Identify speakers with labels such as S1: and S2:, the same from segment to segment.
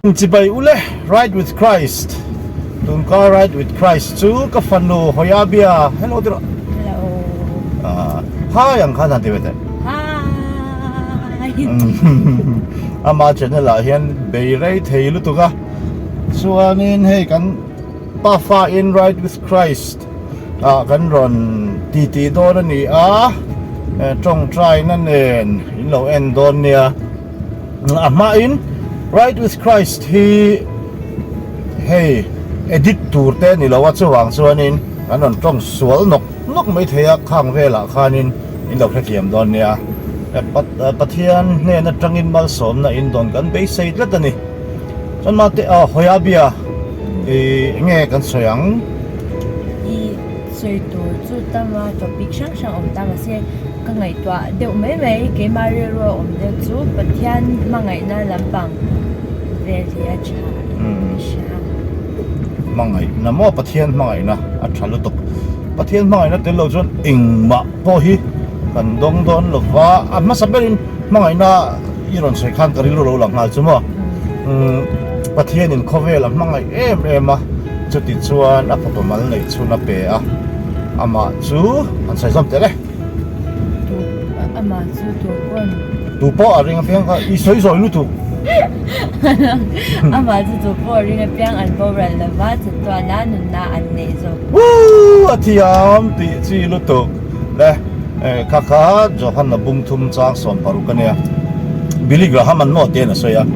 S1: Chibai ule, Ride with Christ Tunkar Ride with Christ chu ka fanu Hoyabia Hello ti rawh.
S2: Hello.
S1: Ah, hi ang khan han ti ve teh.
S2: Hi.
S1: Ama channel ah hian bei rei thei lutuk a. Chuanin hei kan pafa in Ride with Christ ah kan rawn ti ti dawn a ni a. Tawngtaina nen in lo en dawn nia. A hmain Ride with Christ hi hei edit tur te a ni lo a, chuvang chuanin kan rawn tawng sual nawk nawk mai thei a, khang velah khanin in lo hrethiam dawn nia. Pathian hnen atangin malsawmna in dawn kan beisei tlat a ni. Chuan mate aw hawi bia i enge kan sawi ang?
S2: I sawi tur chu tama topic hrang hrang awm ta mahse ka ngaihtuah deuh mai mai keimah rilru a awm deuh chu Pathian hmangaihna lampang vel hi a tha in ka hria.
S1: Hmangaihna maw Pathian hmangaihna a tha lutuk. Pathian hmangaihna tel lo chuan engmah pawh hi kan dawng dawn lova a hmasa berin hmangaihna I rawn sawi khan ka rilru lo lang nghal chu maw. Umm Pathianin khawvel a hmangaih em em a, chuti chuan a fapa mal neih chhun a pe a, amah chu an sawi zawm tel e.
S2: Tu amah chu tu pawn.
S1: Tu pawh a ring apiang kha i sawi zawi lutuk.
S2: Amah chu tu pawh a ring apiang an boral lova, chatuana nunna an neih zawk.
S1: Woo! A thiam tih chi lutuk. Le. Kha kha Johanna bung thum chang 60 a nia. Billy Graham an maw tiin a sawi a.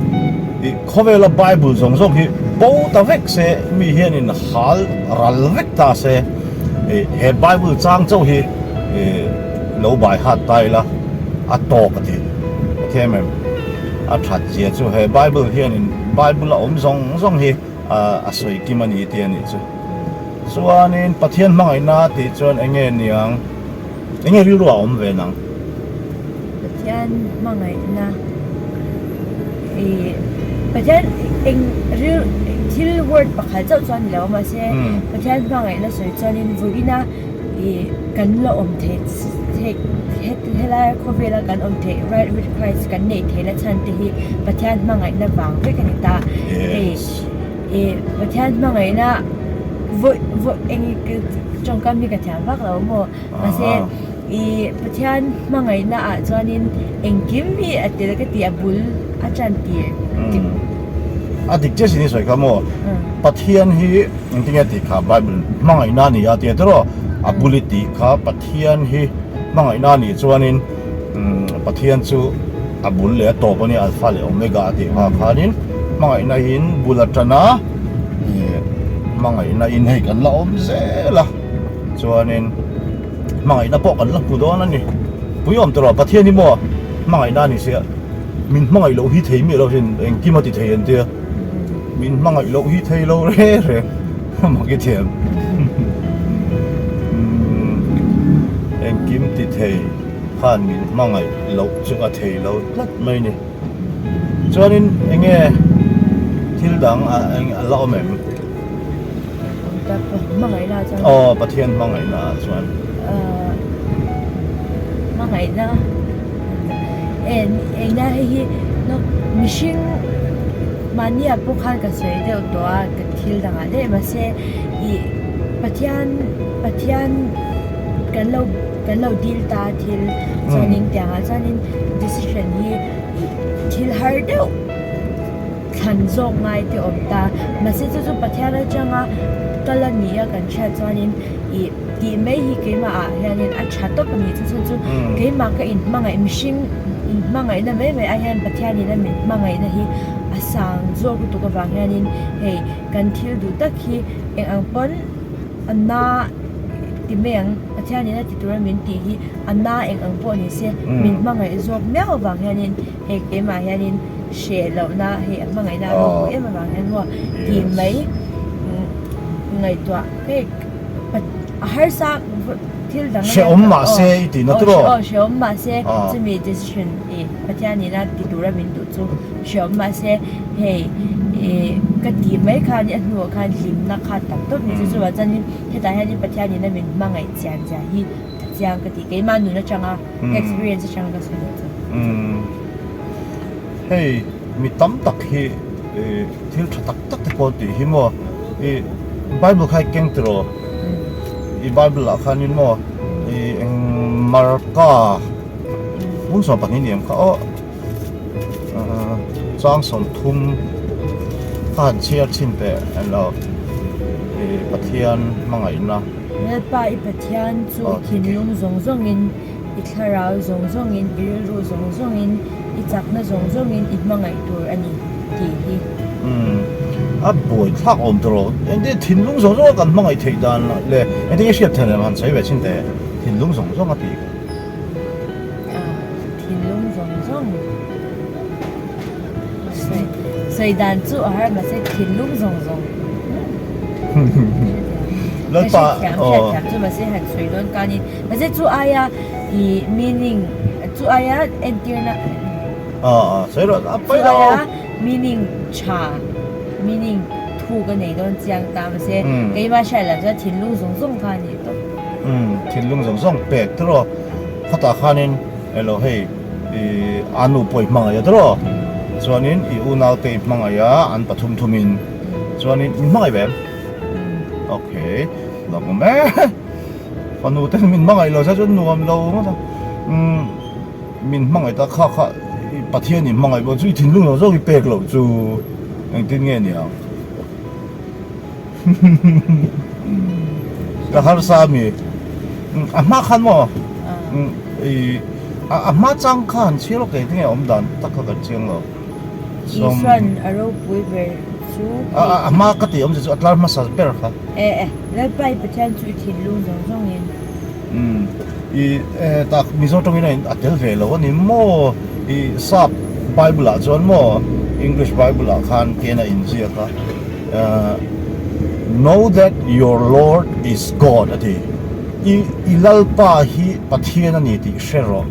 S1: I khawvela Bible zawng zawng hi bo ta vek se, mi hianin hal ral vek ta se, he Bible chang chauh hi lo bai hat ta ila a tawk a ti. A thiam em? A that zia chu he Bible hianin Bible a awm zawng zawng hi a sawi kim a ni tih a nih chu. Chuanin Pathian hmangaihna tih chuan eng nge niang? Eng nge rilru ah a awm ve nang?
S2: Pathian hmangaihna ih Pathian eng ril thil word pakhat chauh chuan ni lo mahse Pathian hmangaihna sawi chuanin vawiina ih kan la awm theih theih helai khawvela kan awm theih right with Christ kan neih theihna chhan te hi Pathian hmangaihna vang vek a ni ta.
S1: Yes.
S2: Ih Pathian hmangaihna vawi vawi eng tawngkam hi ka thiam vak lo maw mahse ih Pathian hmangaihna ah chuanin engkim hi a tel ka tih a bul a tan tir
S1: dik a dik chiah sin i sawi kha maw Pathian hi engtin nge tih kha Bible hmangaihna a ni a tia tiraw a bul i tih kha Pathian hi hmangaihna a nih chuanin Pathian chu a bul leh a tawp a nia Alpha leh Omega a tih kha khanin hmangaihna in bul atana ih hmangaihna in hei kan la awm zel a chuanin hmangaihna pawh kan la hmu dawn a ni pui awm tawh lo Pathian hi maw hmangaihna a ni sia min hmangaih loh hi thei miah lo sin engkim a ti thei an tia min hmangaih loh hi thei lo re re mak i thiam engkim ti thei. Khan min hmangaih loh chu a thei lo tlat mai ni. Chuanin enge thil dang a la awm em?
S2: Hmangaihna ah chuan.
S1: Aw Pathian hmangaihna ah chuan.
S2: Hmangaihna engna hei hi mihring mahni ah pawh khan ka sawi deuh tawh a ka thil dangah daih mahse ih Pathian Pathian kan lo. Kan lo deal ta thil chuanin tiangah chuanin decision hi thil har deuh thlan zawk ngai te awm ta mahse chu chu Pathian atanga kal a ni a kan hriat chuanin ih tih mai hi keimah ah hianin a tha tawp a ni chu chu chu keimah ka inhmangaih mihring inhmangaihna mai mai ah hian Pathianin a min hmangaihna hi a sang zawk lutuk avang hianin hei kan thil duh tak hi eng ang pawn a na ti mai ang Pathianin a ti tura min tih hi a na eng ang pawh ni se min hmangaih zawk miau avang hianin hei keimah hianin hreh lohna hei a hmangaihna a ropui em avang hian maw tih mai ngaihtuah hei a harsa thil dang
S1: Hrehawm mahse i tih na tur aw.
S2: Aw hrehawm mahse chumi decision i Pathianin a ti tura min duh chu hrehawm mahse hei ih ka tih mai khan a hnuah khan hlimna kha tam tawp ni chu chuvang chuanin Hetah hianin Pathianin a min hmangaih chian zia hi a chiang ka ti. Keimah nun atanga ka experience atanga ka sawi leh chu.
S1: Hei mi tam tak hi I thil tha tak tak te pawh tih hi maw i bible kha i keng tiraw i bible ah khanin maw i eng marka hmun 12 ni em kha aw chang 30 ka han chhiar chhin teh eng lo i Pathian hmangaihna.
S2: Lalpa i Pathian chu thinlung zawng zawngin i thlarau zawng zawngin, i rilru zawng zawngin, i chakna zawng zawngin i hmangaih tur a ni tih hi.
S1: Umm, a buai thlak awm tawh lo. Engtin thinlung zawng zawnga kan hmangaih theih dan leh engtin nge hriat theih han sawi ve chin teh thinlung zawng zawng a tih kha.
S2: Ah, thinlung zawng zawng sawi sawi dan chu a har mahse thinlung zawng zawng.
S1: Lalpa, aw.
S2: Hriatthiam, hriatthiam chu mahse han sawi dawn kanin Mahse chu aia i meaning chu aia entirna
S1: Ah sawi rawh a
S2: chu aia meaning tha meaning thu ka nei dawn chiang ta mahse keimah hriat loh chuan thinlung zawng zawng kha a ni tawp.
S1: Umm thinlung zawng zawng pek tiraw khatah khanin elo hei i a nu pawh i hmangaih a tiraw chuanin i unaute i hmangaih a an pathum thumin chuanin min hmangaih ve em? Okay lawmawm e. Fanu te min hmangaih lo se chuan nuam lo ngawt a, umm min hmangaih ta kha kha Pathian in hmangaih pawh chu i thinlung lo zawk i pek loh chu engtin nge ni ang ka harsa ami a hma khan maw i a hma chang kha han chhiar lawk engtin nge awm dan tak kha ka chiang lo.
S2: Isuan a ropui ber chu hei.
S1: A hma ka tih awmzia chu a tlar hmasa ber kha.
S2: E e, Lalpa i Pathian chu i thinlung zawng zawngin.
S1: Umm, i e tak Mizo tawngin a in a tel ve lo a ni maw? I sap Bible ah chuan maw English Bible ah khan tian a inziak a, Know that your Lord is God a ti. I i Lalpa hi Pathian a ni tih hre rawh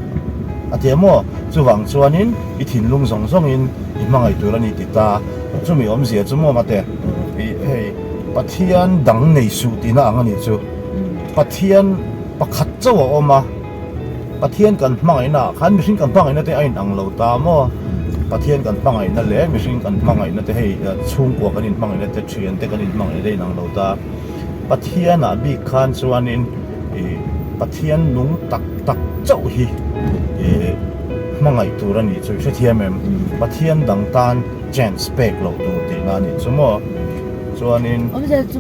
S1: a ti a maw? Chuvang chuanin i thinlung zawng zawngin i hmangaih tur a ni ti ta. Chumi awmzia chu maw mate i hei Pathian dang nei suh tihna ang a nih chu. Pathian pakhat chauh a awm a, Pathian kan hmangaihna ah khan mihring kan hmangaihna te a inang lo ta maw? Pathian kan hmangaihna leh mihring kan hmangaihna te hei chhungkua kan inhmangaihna te thian te kan inhmangaihna te a inang lo ta. Pathian ah bik khan chuanin ih Pathian nung tak tak chauh hi ih hmangaih tur a nih chu i hrethiam em? Pathian dang tan chance pek loh tur tihna a nih chu maw? Chuanin.
S2: Awmzia chu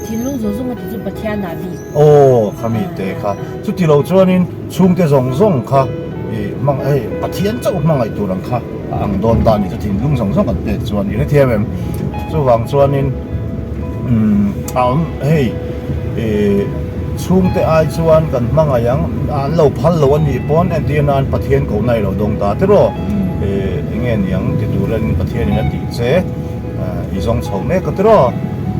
S2: thinlung zawng zawng a ti chu Pathian ah bik.
S1: Aw khami te kha. Chuti lo chuanin chhungte zawng zawng kha ih hmang hei Pathian chauh hmangaih tur ang kha a ang dawn ta a nih chu thinlung zawng zawng kan pek chuan i hrethiam em? Chuvang chuanin umm a awm hei ih chhungte ai chuan kan hmangaih ang an lo phal lo a nih pawn entir nan Pathian kohna i lo dawng ta tiraw ih enge niang ti turin Pathianin a tih che. I zawng chho mek a tiraw?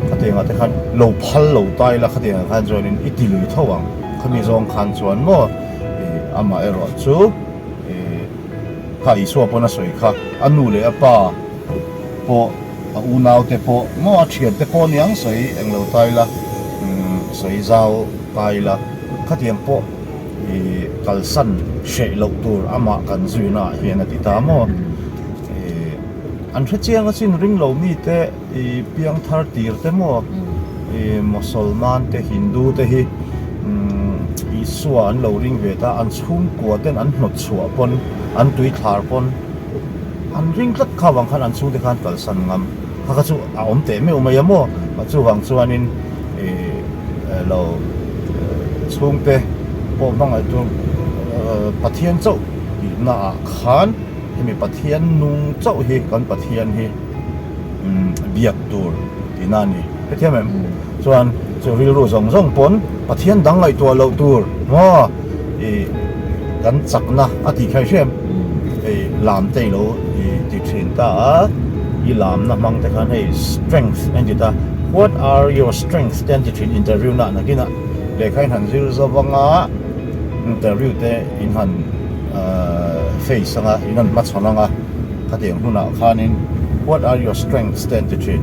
S1: Khatiangah te khan lo phal lo ta ila khatiangah khan chuanin i ti lui tho ang. Khami zawng khan chuan maw i amah erawh chu i kha Isua pawn a sawi kha a nu leh a pa pawh a unau te pawh maw a thian te pawh niang sawi eng lo ta ila sawi zau ta ila khatiang pawh i kalsan hreh loh tur amah kan zuina ah hian a ti ta maw? An hre chiang asin ring lo mite i piang thar tir te maw i Mosolman te Hindu te hi Isua an lo ring ve ta an chhungkua ten an hnawt chhuah pawn an tui thlar pawn an ring tlat kha vang khan an chhungte khan kalsan ngam kha kha chu a awm teh meuh mai a maw chuvang chuanin i lo chhungte pawh hmangaih tur Pathian chauh tihna ah khan. Hemi Pathian nung chauh hi kan Pathian hi biak tur tihna a ni. Hrethiam em? Chuan chu rilru zawng zawng pawn Pathian dang ngaihtuah loh tur maw i kan chakna a tih kha i hria em? Hei lam te i lo i ti thin ta a, i lamna hmang te khan hei strength a inti ta. What are your strengths te an ti thin interview na nakinah lehkha in han zir zo vanga interview te in han face anga in han hmachhawn anga khatiang hunah khanin what are your strengths te an ti thin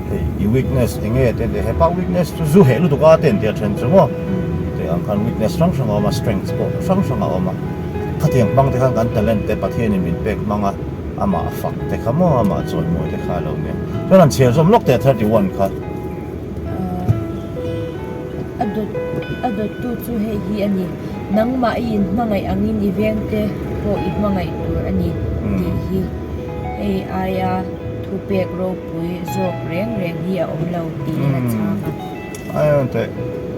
S1: hei i weakness eng nge te an ti hepa weakness chu zu heh lutuk a te an ti a then chu maw tih ang khan weakness hrang hrang a awm a strengths pawh hrang hrang a awm a khatiang hmang te khan kan talent te Pathianin min pek hmang a. Amah fak te kha maw amah chawimawi te kha a lo nia. Chuan an chhiar zawm lawk teh 31 kha.
S2: A dawt a dawttu chu hei hi a ni, Nangmah i inhmangaih angin i vengte pawh i hmangaih tur a ni tih hi. Hei aia thupek ropui zawk reng reng hi a awm lo tiin a chhang a.
S1: Aia teh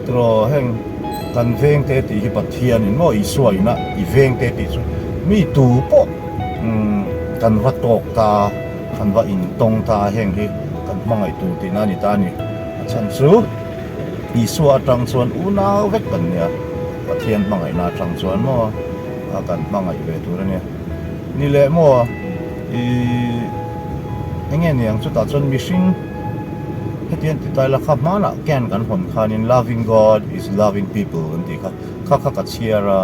S1: tiraw heng kan vengte tih hi Pathianin maw Isua ina i vengte tih chu mi tu pawh kan va tawk ta, kan va intawng ta heng hi kan hmangaih tur tihna a ni ta a ni. A chhan chu Isua atang chuan unau vek kan nia, Pathian hmangaihna atang chuan maw a kan hmangaih ve tur a nia. Ni leh maw ih enge niang chutah chuan mihring hetiang ti ta ila kha hmanah can kan hawn khanin loving God is loving people kan tih kha kha kha ka chhiar a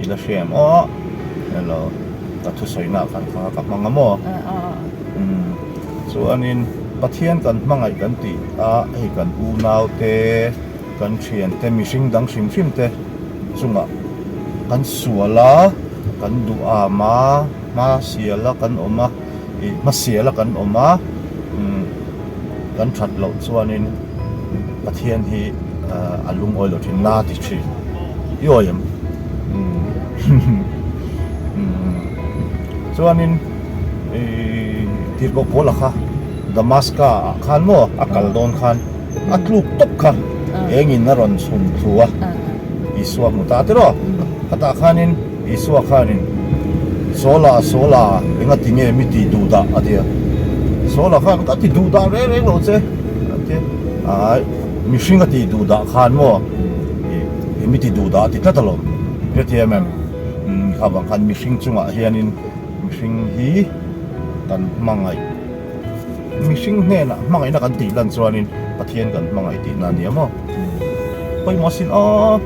S1: i la hria em aw hello ka thusawi nah khan kha ka hmang a maw umm chuanin Pathian kan hmangaih kan tih a hei kan unau te kan thian te mihring dang hrim hrim te chungah kan sual a kan duh am a hma sial a kan awm a ih hma sial a kan awm a umm kan that loh chuanin Pathian hi a lungawi lo thin na ti thin i awi em umm chuanin ih tirhkoh pawl a kha Damaska ah khan maw a kal dawn khan a tluk tawp kha engin a rawn chhun thlu a Isua hmu ta tiraw khatah khanin Isua khanin Sawla Sawla enga ti nge mi ti duh dah a ti a Sawla khan ka ti duh dah reng reng lo che a ti a ai mihring a ti duh dah khan maw ih mi ti duh dah a ti tlat alawm hrethiam em kha vang khan mihring chungah hianin mihring hi kan hmangaih. Mihring hnenah hmangaihna kan tih lan chuanin Pathian kan hmangaih tihna a ni a maw? Pawimawh sin aw!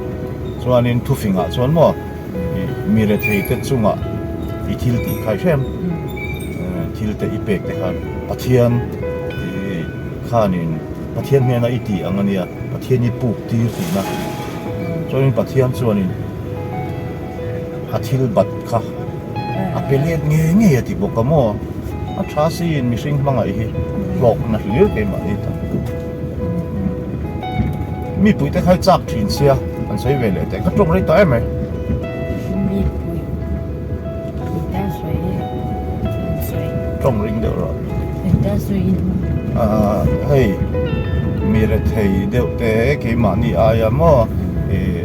S1: Chuanin thufingah chuan maw ih mi retheite chungah i thil tih kha i hrem thil te i pek te khan Pathian ih khanin Pathian hnena i tih ang a nia, Pathian i puk tir tihna. Chuanin Pathian chuanin a thil bat kha A pe let ngei ngei a ti bawk a maw? A tha siin mihring hmangaih hi hlawkna hlir keimahni ta. Mipui te kha i chak thin sia an sawi ve leh teh ka tawng rei ta em mai.
S2: Mipui ta sawi an sawi.
S1: Tawng ring deuh rawh.
S2: Engta sawiin.
S1: Ahh hei mi rethei deuh te keimahni aia maw ih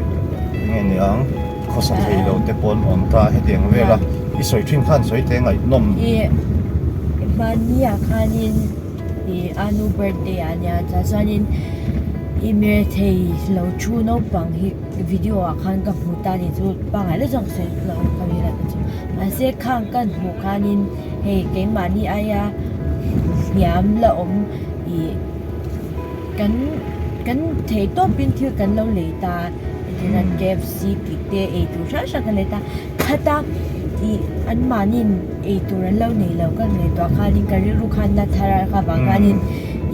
S1: enge niang. Khawsa thei lo te pawh an awm ta hetiang vel a, i sawi thin khan sawi te ngaihnawm.
S2: I hmanni ah khanin i anu birthday ah nia chuan chuanin i mirethei lo thu naupang hi video ah khan ka hmu ta ni chu pangngai deuh chuan ka sawi lo ka mi la chu mahse khang kan hmuh khanin hei keimahni aia hniam la awm i kan kan thei tawpin thil kan lo lei ta. Engtinan KFC tih te ei tur hrang hrang kan lei ta khata ih an mahniin ei tur an lo nei lo ka ngaihtuah khanin ka rilru khan na thar a kha vang khanin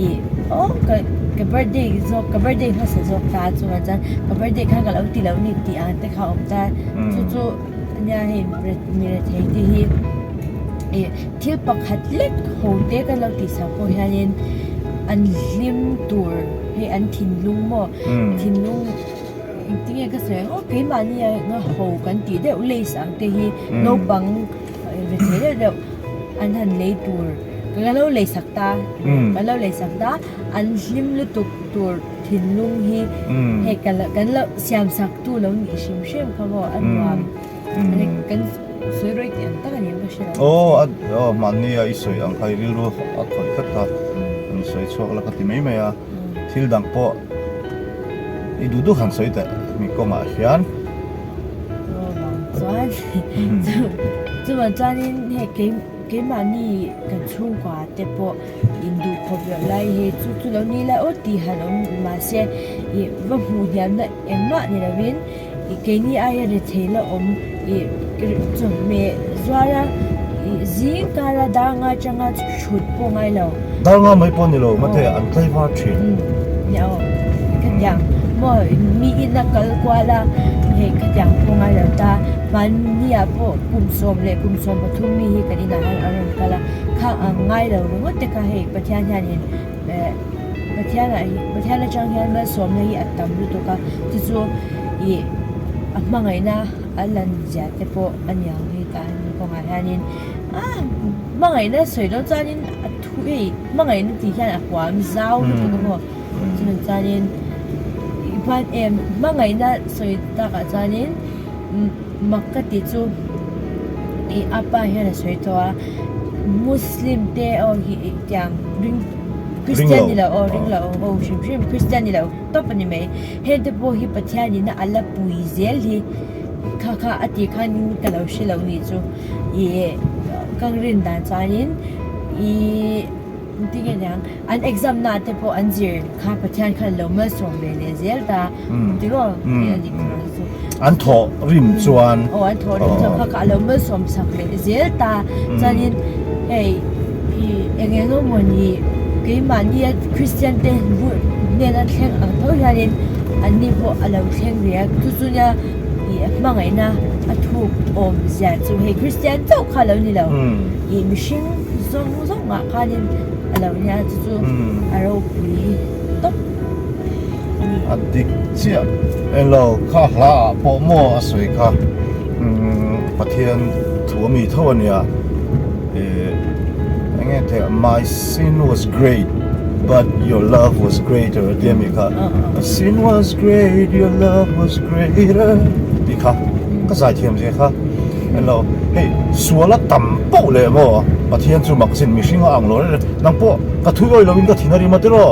S2: ih aw ka ka birthday zawk ka birthday hmasa zawk ta chungah chuan ka birthday khan ka lo ti lo ni tih ang te kha a awm ta chu chu nia hei mi rethei te hi ih thil pakhat lek ho te kan lo tih sak pawh hianin an hlim tur hei an thinlung maw thinlung engtinge ka sawi ang aw keimahni anga ho kan tih deuh lace ang te hi naupang ve thei deuh deuh an han lei tur ka lo lei sak ta ka lo lei sak ta an hlim lutuk tur thinlung hi hei ka lo kan lo siam sak tu lo nih hrim hrim kha maw a nuam kan sawi rawih tih ang tak a ni ang ka hre lo
S1: aw a aw mahni a i sawi ang kha i rilru a khawih tlat a an sawi chhuak la ka ti mai mai a. Thil dang pawh i duh duh han sawi teh mi kawngah hian.
S2: Chuan chuvang chuanin hei kei keimahni kan chhungkua te pawh induh khawp loh lai hi chu chu lo ni lai aw tih han awm mahse ih va hmuh hniamna engmah ni lovin ih keini aia rethei la awm ih chawhmeh zuara ih zing kara dar nga atanga thut pawh ngai lo.
S1: Dar nga mai pawh ni lo mate an tlaivar thin.
S2: Nia aw ka tiang. Maw mi ina kal kual a hei khatiang pawh ngai lo ta mahni ah pawh kum 13 mi hi kan inah hian a rawn kal a khang ang ngai lo ringawt te kha hei Pathian hianin eh Pathian ah Pathian atang hian malsawmna hi a tam lutuk a chu chu ih a hmangaihna a lan zia te pawh a niang hei tah hian kawngah hianin ah hmangaihna sawi dawn chuanin a thu hei hmangaihna tih hian a huam zau lutuk a maw. Chuan chuanin i hman em hmangaihna sawi takah chuanin mak ka tih chu ih a pa hian a sawi tawh a muslim te aw hi tiang ring christian ni lo aw ring lo aw hrim hrim christian ni lo tawp a ni mai heng te pawh hi Pathian in a la pui zel hi kha kha a tih khan ka lo hre lo nih chu ih ka rin dan chuanin ih. Engtin nge niang, an exam na te pawh an zir kha Pathian khan lo malsawm ve leh zel ta tiraw tih a nih tur chu.
S1: An thawh rim chuan.
S2: Aw an thawh rim chuan kha kha a lo malsawm sak leh zel ta chuanin hei i eng eng emaw ni keimahnia Kristian te hnena thleng ang tho hianin anni pawh a lo thleng ve a chu chu nia i hmangaihna a thuk awm zia chu hei Kristian chauh kha a lo ni lo i mihring zawng zawng ah khanin a lo nia chu chu a ropui tawp a ni.
S1: A dik chiah elo kha hla ah pawh maw a sawi kha Pathian thu a mi tho a nia ih eng nge teh my sin was great but your love was greater a ti a mi kha my sin was great your love was greater tih kha ka zaithiam zia kha. Hello, hei sual a tam poh leh maw Pathian chu mak sin mihring a ang lo reng reng nang pawh ka thui awih loin ka thin a rim a tiraw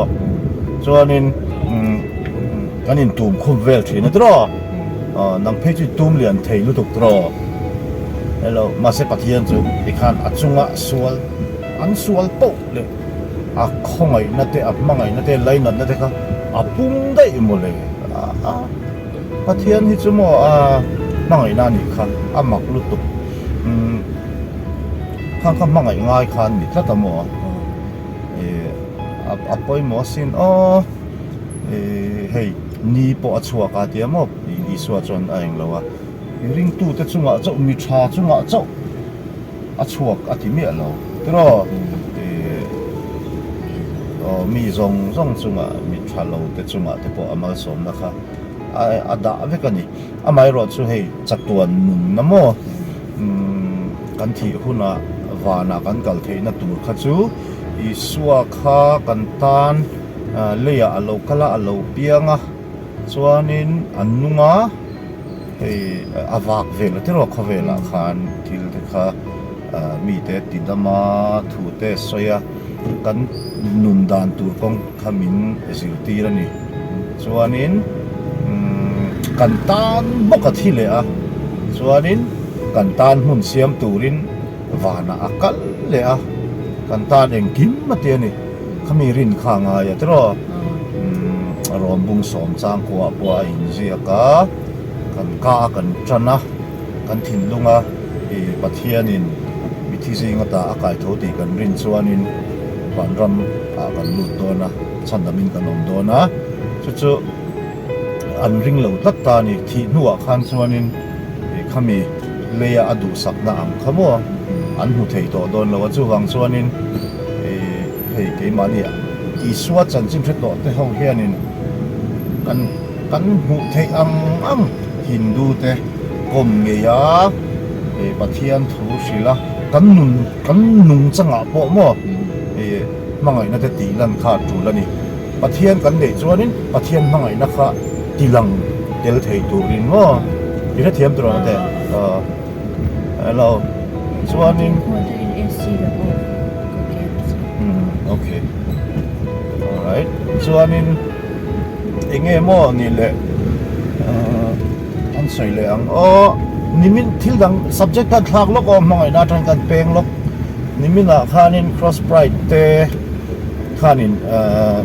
S1: chuanin umm kan in tum khum vel thin a tiraw aw nang phei chu i tum lian thei lutuk tiraw hello mahse Pathian chu tikhan a chunga sual an sual poh leh a khawngaihna te a hmangaihna te lainatna te kha a pung daih maw le a. Pathian hi chu maw a hmangaihna a nih kha a mak lutuk umm khang kha hmangaih ngai kha an ni tlat a maw ih a pawimawh asin aw ih hei ni pawh a chhuak a tia maw Isua chuan a englo a ringtute chungah chauh mi tha chungah chauh a chhuak a ti miah lo tiraw ih aw mi zawng zawng chungah mi tha lo te chungah te pawh a malsawmna kha a dah vek a ni amaherawh chu hei chatuan nunna maw umm kan thih hunah vanah kan kal theihna tur kha chu Isua kha kan tan leiah a lo kal a a lo piang a chuanin a nung a. Hei a vak vel a tiraw khawvelah khan thil te kha mite ti dam a, thu te sawi a, kan nun dan tur kawng kha min zirtir a ni. Chuanin kan tan bawk a thi leh a, chuanin kan tan hmun siam turin vanah a kal leh a, kan tan engkim a ti a ni. Khami rin kha a ngai a tiraw? Rawm bung sawm chang kuah pawh a inziak a, kan ka a kan tan a, kan thinlung a ih Pathianin mithi zing ata a kai tho tih kan rin chuanin vanram ah kan lut dawn a, chhandamin kan awm dawn a, chu chu an ring lo tlat ta a ni. Thih hnuah khan chuanin ih khami leia a duhsakna ang kha maw an hmu thei tawh dawn lo a, chuvang chuanin ih hei keimahni Isua chanchin hre tawh te ho hianin kan kan hmuh theih ang ang Hindu te kawm ngei a ih Pathian thu hrilh a kan nun kan nung changah pawh maw ih hmangaihna te tih lan kha a tul a ni. Pathian kan neih chuanin Pathian hmangaihna kha tilang tel thei turin maw i hrethiam tur ang te hello chuanin umm okay alright chuanin enge maw ni leh an sawi leh ang aw nimin thil dang subject khan thlak lawk aw hmangaihna atang kan peng lawk niminah khanin cross pride te. Khanin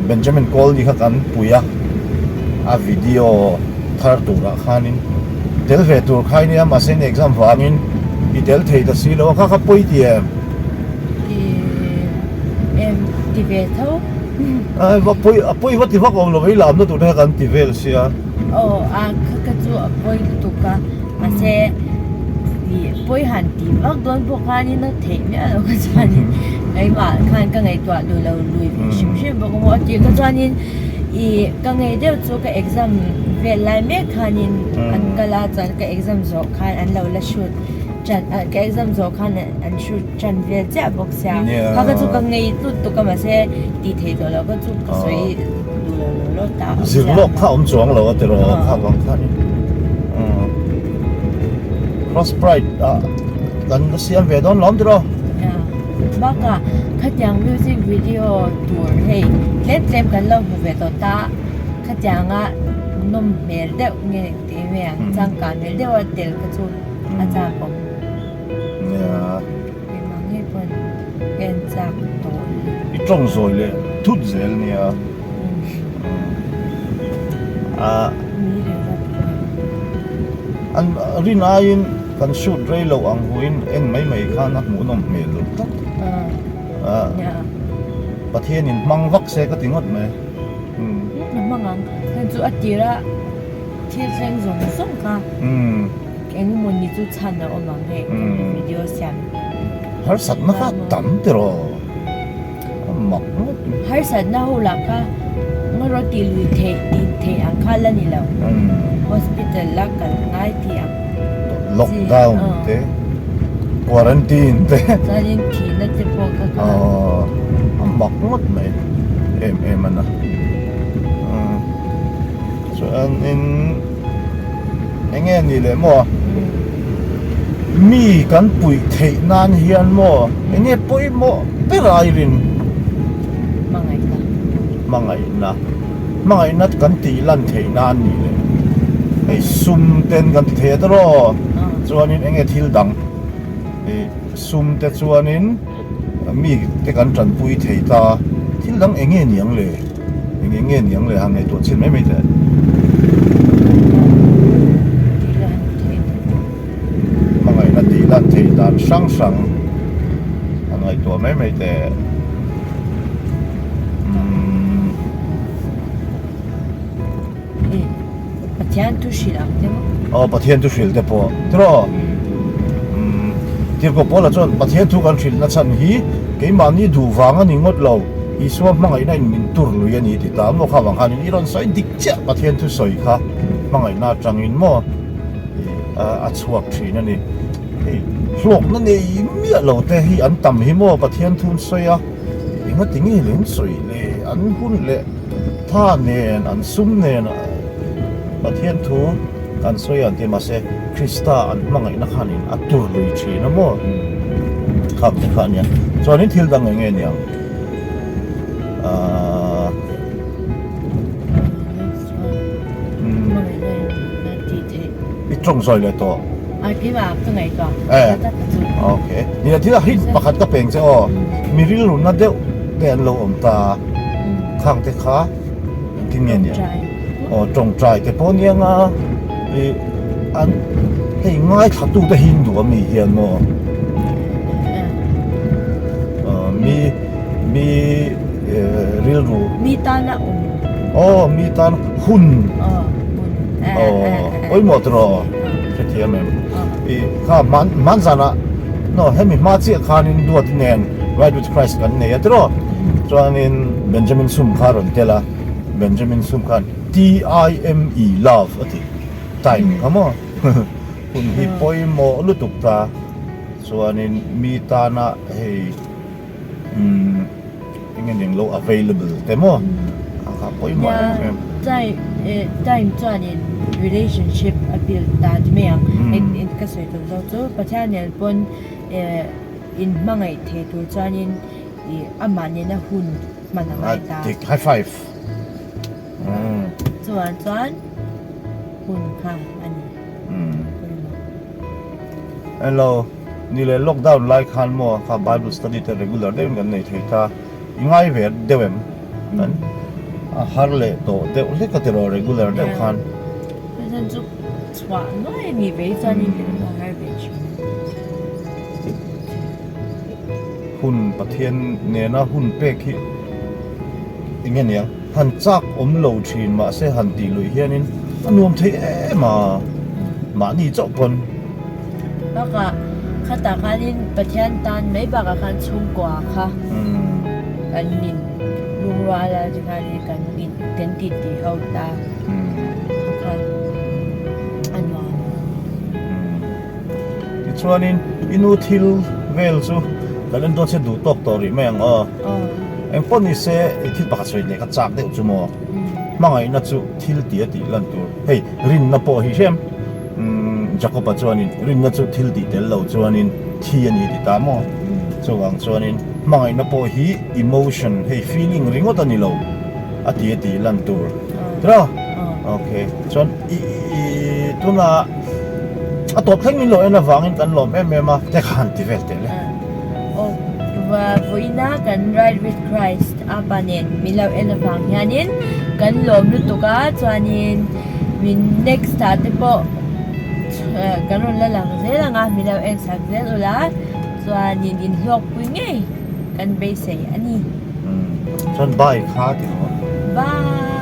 S1: Benjamin Colney kha kan pui a, a video thar turah khanin tel ve tur kha ania mahse in exam vangin i tel thei ta si lo a, kha kha pawi ti em?
S2: Ti em ti ve tho.
S1: Ai va pawi a pawi va ti vak awm lo i lamna tur te kha kan ti vel sia.
S2: Aw a kha kha chu a pawi lutuk a mahse ih pawi han ti vak dawn pawh khanin a theih miah loh kha chuanin keimah khan ka ngaihtuah duh lo lui ve hrim hrim bawk a maw a tih kha chuanin ih ka ngei deuh chu ka exam vel lai mek khanin an kal a chuan ka exam zawh khan an lo la shoot Ṭan ah ka exam zawh khan an shoot ṭan vel chiah bawk sia. Kha kha chu ka ngei tlut tuk a mahse tih theih tawh loh kha chu ka sawi duh lo lo lo ta awm
S1: Zir lawk kha awm chuang lo a ti rawh kha vang khan Cross Pride ah kan la siam ve dawn lawm ti rawh.
S2: Bakah khatiang music video tur hei tlem tlem kan lo hmu ve tawh ta khatianga nawm hmel deuh nge tih mai ang changkang hmel deuh a tel kha chu. A chak awm.
S1: Nia.
S2: Engmah ngei pawn ka en chak tawh.
S1: I tawng zawi leh thut zel nia. A.
S2: Mi reng a ti em.
S1: An rin aiin kan shoot rei loh ang huin en mai mai khan a hmuhnawm hmel lo tlat.
S2: A. Nia.
S1: Pathianin hmang vak se ka ti ngawt mai.
S2: A hmang ang. Heng chu a tira thil thleng zawng zawng kha. Engemaw ni chu chhan a awm ang hei video siam.
S1: Harsatna kha tam tiraw a mak ngawt mai.
S2: Harsatna ho lah kha ngaw tih lui theih tih theih ang kha la ni lo. Hospital la kal ngai tih ang.
S1: Lockdown te quarantine te.
S2: Chuanin thihna te pawh kha kha.
S1: A mak ngawt mai em em a na. Chuanin. Eng nge ni leh maw? Mi kan puih theih nan hian maw eng nge pawimawh ber a i rin?
S2: Hmangaihna.
S1: Hmangaihna. Hmangaihna kan tih lan theih nan ni leh. Hei sum ten kan ti thei a tawraw? Chuanin eng nge thil dang? Ih sum te chuanin mi te kan tanpui thei ta. Thil dang eng nge ni ang le? Eng eng nge niang le han ngaihtuah chhin mai mai teh. Hmangaihna tih lan theih dan hrang hrang han ngaihtuah mai mai teh. Umm.
S2: Pathian thu hrilh ang te maw?
S1: Aw Pathian thu hrilh te pawh tiraw? Umm Tirhkoh Paula chuan Pathian thu kan hrilh na chhan hi keimahni duh vang a ni ngawt lo, Isua hmangaihna in min tur lui a ni ti ta maw kha vang khanin i rawn sawi dik chiah Pathian thu sawi kha hmangaihna atangin maw a chhuak thin a ni. Hei hlawkna nei miah lo te hi an tam hi maw Pathian thu an sawi a, engati nge le an sawi le an hun leh Tha nen an sum nen Pathian thu kan sawi an ti mahse Krista an hmangaihna khanin a tur lui thin a maw? Khak te kha ania. Chuanin thil dang eng nge niang? Aaa. I tawng zawi leh tawh.
S2: Ai keimah ka ngaihtuah.
S1: Eh. Okay. Ni thil a hint pakhat ka peng che aw. Mi rilru na deuh te an lo awm ta. Khang te kha engtin nge nia? Aw tawngtai te pawh nia nga i an hei ngaithla tu te hi an duh ami hian maw? Mi mi rilru.
S2: Mi tan a awm.
S1: Aw mi tan hun. Aw hun. Aw pawimawh tiraw hrethiam em? I kha hman hman zanah no hemi hma chiah khanin duati nen Ride with Christ kan nei a tiraw? Chuanin Benjamin Sum kha a rawn tel a, Benjamin Sum khan T-I-M-E love a ti time kha maw? Hun hi pawimawh lutuk ta. Chuanin mi tana hei umm eng nge eng lo available te maw a kha pawimawh em em.
S2: Time eh time chuanin relationship a build ta ti mai ang. Ka sawi tum zawk chu Pathian nen pawn eh in hmangaih thei tur chuanin ih amah nena hun hman a ngai ta.
S1: Dik high five.
S2: Chuan chuan hun kha a ni pawimawh.
S1: Hello. Ni leh lockdown lai khan maw kha bible study te regular deuhin kan nei thei ta i ngai ve deuh em kan a har leh tawh deuh hlek a tiraw regular deuh khan.
S2: Chuan chu chhuah nuai a ni ve chuanin a har ve thin.
S1: Hun Pathian nena hun pek hi. eng nge niang han chak awm lo thin mahse han tih luih hianin a nuam thei em a mahni chauh pawn.
S2: Bakah khatah khanin Pathian tan mai bakah khan chhungkua kha kan in lungrual a tikhanin kan in kan ti tih ho ta kha khan a nuam.
S1: Tichuanin i nu thil vel chu kan en dawn se duh tawk tawh rih mai ang aw. Engpawh ni se i thil pakhat sawi leh ka chak deuh chu maw. Hmangaihna chu thil tih a tih lan tur. Hei rinna pawh hi hrem Jacob-a chuanin rinna chu thil tih tel lo chuanin thi a ni ti ta maw. Chuvang chuanin hmangaihna pawh hi emotion hei feeling ringawt a ni lo a ti a tih lan tur. Tiraw? Okay. Chuan i tuna A tawp thleng min lo en avangin kan lawm em em a, te kha han ti vel teh le.
S2: Aw, vawiina kan Ride with Christ a pa nen min lo en avang hianin kan lawm lutuk a, chuanin min next ah te pawh kan rawn la lang zel ang a, min lo en sak zel ula, chuanin inhlawkpui ngei kan beisei a ni.
S1: Chuan bye kha ti rawh.
S2: Bye.